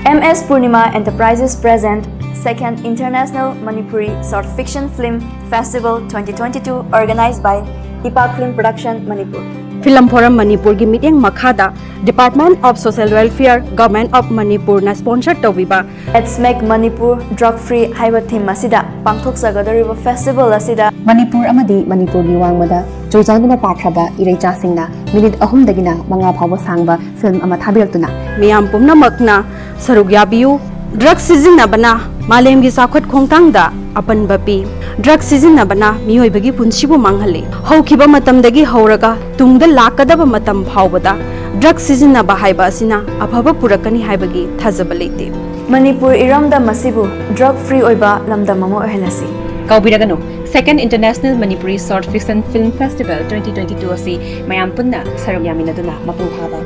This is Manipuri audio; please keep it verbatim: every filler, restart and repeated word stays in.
M S Purnima Enterprises present Second International Manipuri Short Fiction Film Festival twenty twenty-two, organized by Deepak Film Production, Manipur. Film Forum ꯃꯅꯤꯄꯨꯔꯒꯤ ꯃꯤꯠꯌꯦꯡ ꯃꯈꯥꯗ Department of Social Welfare, Government of ꯃꯅꯤꯄꯨꯔꯅ sponsor ꯇꯧꯕꯤꯕ Let's Make Manipur Drug Free ꯍꯥꯏꯕ theme ꯑꯁꯤꯗ ꯄꯥꯡꯊꯣꯛꯆꯒꯗꯧꯔꯤꯕ festival ꯑꯁꯤꯗ ꯃꯅꯤꯄꯨꯔ ꯑꯃꯗꯤ ꯃꯅꯤꯄꯨꯔꯒꯤ ꯋꯥꯡꯃꯗ ꯆꯨꯔꯆꯥꯟꯗꯨꯅ ꯄꯥꯈ꯭ꯔꯕ ꯏꯔꯩꯆꯥꯁꯤꯡꯅ minute ꯑꯍꯨꯝꯗꯒꯤꯅ ꯃꯉꯥ ꯐꯥꯎꯕ ꯁꯥꯡꯕ film ꯑꯃ ꯊꯥꯕꯤꯔꯛꯇꯨꯅ ꯃꯤꯌꯥꯝ ꯄꯨꯝꯅꯃꯛꯅ ꯁꯔꯨꯛ ꯌꯥꯕꯤꯌꯨ꯫ Drug ꯁꯤꯖꯤꯟꯅꯕꯅ ꯃꯥꯂꯦꯝꯒꯤ ꯆꯥꯎꯈꯠ ꯈꯣꯡꯊꯥꯡꯗ ꯑꯄꯟꯕ ꯄꯤ꯫ Drug ꯁꯤꯖꯤꯟꯅꯕꯅ ꯃꯤꯑꯣꯏꯕꯒꯤ ꯄꯨꯟꯁꯤꯕꯨ ꯃꯥꯡꯍꯜꯂꯤ꯫ ꯍꯧꯈꯤꯕ ꯃꯇꯝꯗꯒꯤ ꯍꯧꯔꯒ ꯇꯨꯡꯗ ꯂꯥꯛꯀꯗꯕ ꯃꯇꯝ ꯐꯥꯎꯕꯗ drug ꯁꯤꯖꯤꯟꯅꯕ ꯍꯥꯏꯕ ꯑꯁꯤꯅ ꯑꯐꯕ ꯄꯨꯔꯛꯀꯅꯤ ꯍꯥꯏꯕꯒꯤ ꯊꯥꯖꯕ ꯂꯩꯇꯦ꯫ ꯃꯅꯤꯄꯨꯔ ꯏꯔꯝꯗꯝ ꯑꯁꯤꯕꯨ drug free ꯑꯣꯏꯕ ꯂꯝꯗꯝ ꯑꯃ ꯑꯣꯏꯍꯜꯂꯁꯤ꯫ ꯀꯥꯎꯕꯤꯔꯒꯅꯨ, Second International Manipuri Short Fiction Film Festival twenty twenty-two ꯑꯁꯤ ꯃꯌꯥꯝ ꯄꯨꯟꯅ ꯁꯔꯨꯛ ꯌꯥꯃꯤꯟꯅꯗꯨꯅ ꯃꯄꯨꯡ ꯐꯥꯕ